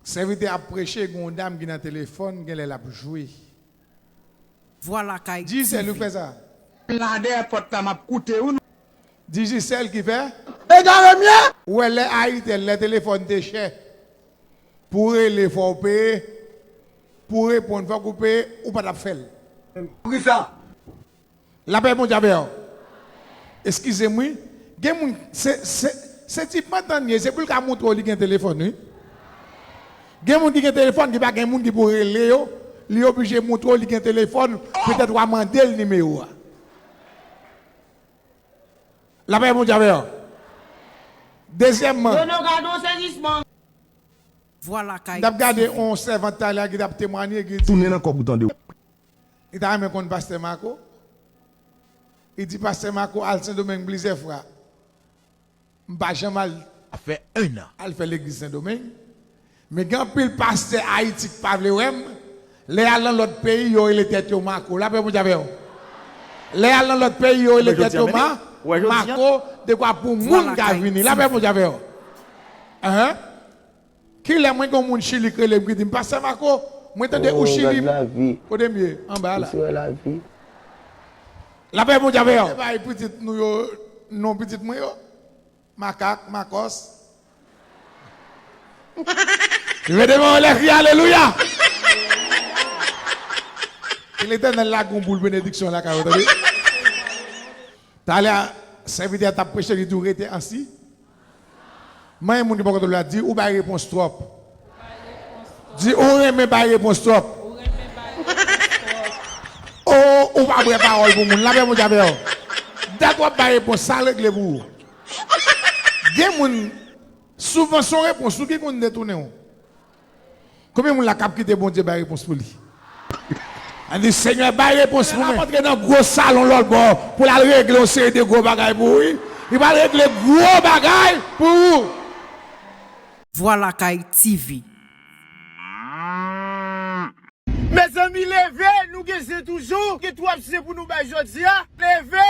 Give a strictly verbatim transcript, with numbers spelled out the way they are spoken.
Sèvitè ap preche, gen yon dam ki nan telefòn, genlè l ap jwe. Vwa Lakay T V. Dijisèl, ou fè sa? M la dèyè pòt la, m ap koute ou. Dijisèl ki fè? Egare m ye! Ou wè lè Ayitel, lè telefòn te chè, pou w rele fò w peye, pou w reponn fòk ou peye, ou pa t ap fè l. Poukisa? Lapè Bondye avè w. Eskize m wi. Gen moun, se, se, se ti pantan l ye, se pou l ka montre w li gen telefòn wi. Gen moun ki gen telefòn, ki pa gen moun ki pou rele yo, li oblije montre w li gen telefòn, petèt w a mande l nimewo a. Lapè Bondye avè w. Dezyèmman, Dono, gade yon sezisman. M t ap gade yon sèvant talè ki t ap temwanye, ki di, Tounen nan kòb ou tande. Li ta renmen konn pastè Marco. Li di pastè Marco al Sendomeng plizyè fwa. M pa janm al. Sa fè ennan. Al fè legliz Sendomeng. Men gen anpil pastè Ayiti ki pa vle wè m. Lè y al nan lòt peyi, yo rele tèt yo Marco. Lapè Bondye avè w. Lè y al nan lòt peyi, yo rele tèt yo Ma, Marco, dekwa pou moun ka vini. Lapè Bondye avè w. Enhen. Kilè mwen gen yon moun Chili k rele m ki di m, pastè Marco, mwen tande ou Chili. Kote m ye? Anba la. Lapè Bondye avè w. Bay pitit nou yo non pitit mwen yo. Makak, Makòs. Leve devan w anlè, kriye alelouya. Ke Letènèl lage yon boul benediksyon lakay ou, tande. Talè a, sèvitè a t ap preche, li di w rete ansi. Manyen moun ki bò kote w la, di ou bay repons twòp. Di ou renmen bay repons twòp. O, ou pa bwè pawòl pou moun. Lapè Bondye avè w. Dat w ap bay repons, sa l regle pou ou. Gen moun, souvan se yon repons ou ki konn detounen w. Konbyen moun la k ap kite Bondye bay repons pou li? Ann di, Senyè, bay repons pou mwen. L ap antre nan gwo salon lòt bò pou l al regle yon seri de gwo bagay pou ou, wi. Li pral regle gwo bagay pou ou. Vwa Lakay T V. Mezanmi, leve, nou gen zen toujou. Gen twòp zen pou nou bay jodi a. Leve!